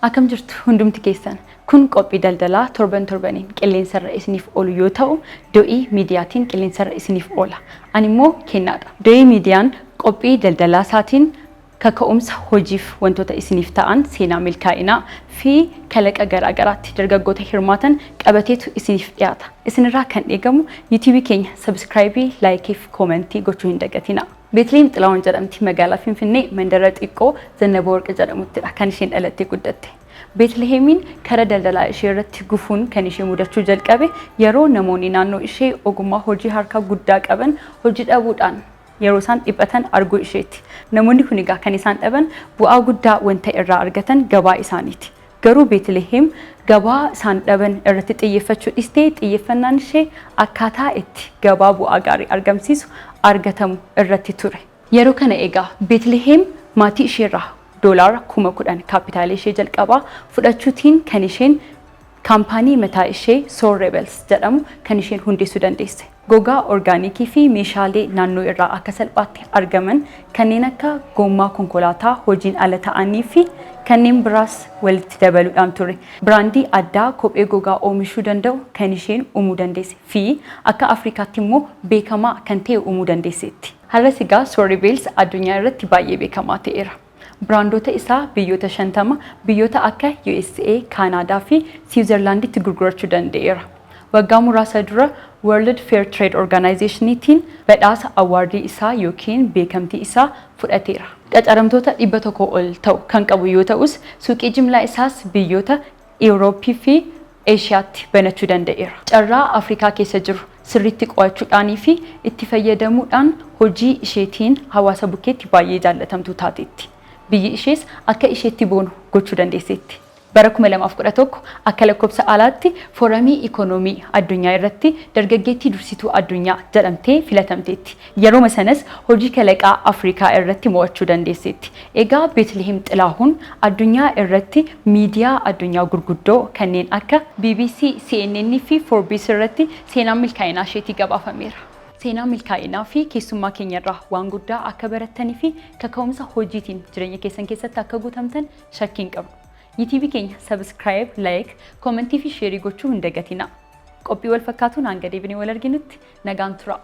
Akkam jirtu hundumti keessan? Kun qophii daldalaa torban torbaniin qilleensarra isiniif oolu yoo ta'u, Do'ii Miidiyaatiin qilleensarra isiniif oola. Ani immoo Kennaadha. Do'ii Miidiyaan qophii daldalaa isaatiin kaka'umsa hojiif wantoota isiniif ta'an, seenaa milkaa'inaa fi kalaqa garaagaraatti dargaggoota hirmaatan qabateetu isiniif dhiyaata. Isinirraa kan eegamu YouTube keenya subscribe, like fi comment gochuu hin dagatina. Beetliheem Xilahuun jedhamti. Magaalaa Finfinnee, mandara xiqqoo Zannabawarq jedhamuttidha kan isheen dhalattee guddatte. Beetliheemiin kara daldalaa ishee irratti gufuun kan ishee mudachuu jalqabe yeroo namoonni naannoo ishee ogummaa hojii harkaa guddaa qaban hojii dhabuudhaan yeroo isaan dhiphatan arguu isheeti. Namoonni kun egaa kan isaan dhaban bu'aa guddaa wanta irraa argatan gabaa isaaniiti. Garuu Beetliheem gabaa isaan dhaban irratti xiyyeeffachuu dhiistee, xiyyeeffannaan ishee akkaataa itti gabaa bu'aa gaarii argamsiisu argatamu irratti ture. Yeroo kana egaa Beetliheem maatii isheerraa $10,000 kaapitaalii ishee jalqabaa fudhachuutiin kan isheen kaampaanii mataa ishee Soul Rebels jedhamu kan isheen hundeessuu dandeesse. Gogaa orgaanikii fi meeshaalee naannoo irraa akka salphaatti argaman kanneen akka gommaa konkolaataa hojiin ala ta'anii fi kanneen biraas walitti dabaluudhaan ture, biraandii addaa kophee gogaa oomishuu danda'u kan isheen uumuu dandeesse fi akka Afrikaatti immoo beekamaa kan ta'e uumuu dandeesseetti. Har'as egaa Soul Rebels addunyaa irratti baay'ee beekamaa ta'eera. Biraandota isaa biyyoota 50, biyyoota akka USA, Kaanaadaa fi Siwiizerlaanditti gurgurachuu danda'eera. Waggaa muraasa dura World Fair Trade Organizationiitiin badhaasa award isaa yookiin beekamtii isaa fudhateera. Qacaramtoota 100 ol ta'u kan qabu yoo ta'us, suuqii jimlaa isaas biyyoota Iwurooppii fi Eeshiyaatti banachuu danda'eera. Carraa Afrikaa keessa jiru sirriitti qo'achuudhaanii fi itti fayyadamuudhaan hojii isheetiin hawaasa bukkeetti baay'ee jaallatamtuu taateetti. Biyyi ishees akka isheetti boonu gochuu dandeesseetti. Bara 2011 akka lakkoofsa alaatti Fooramii Ikoonoomii Addunyaa irratti dargaggeettii dursituu addunyaa jedhamtee filatamteetti. Yeroma sanas hojii kalaqaa Afrikaa irratti mo'achuu dandeesseetti. Egaa Beetliheem Xilaahuun addunyaa irratti miidiyaa addunyaa gurguddoo kanneen akka BBC, CNN fi Forbes irratti seenaan milkaa'inaa isheetii gabaafameera. Seenaa milkaa'inaa fi keessummaa keenyarraa waan guddaa akka barattanii fi kaka'umsa hojiitiin jireenya keessan keessatti akka guutamtan shakkii hin qabnu. YouTube keenya subscribe, like, comment fi share gochuu hin dagatinaa. Qophii wal fakkaatuun hanga deebinee wal arginutti nagaan turaa.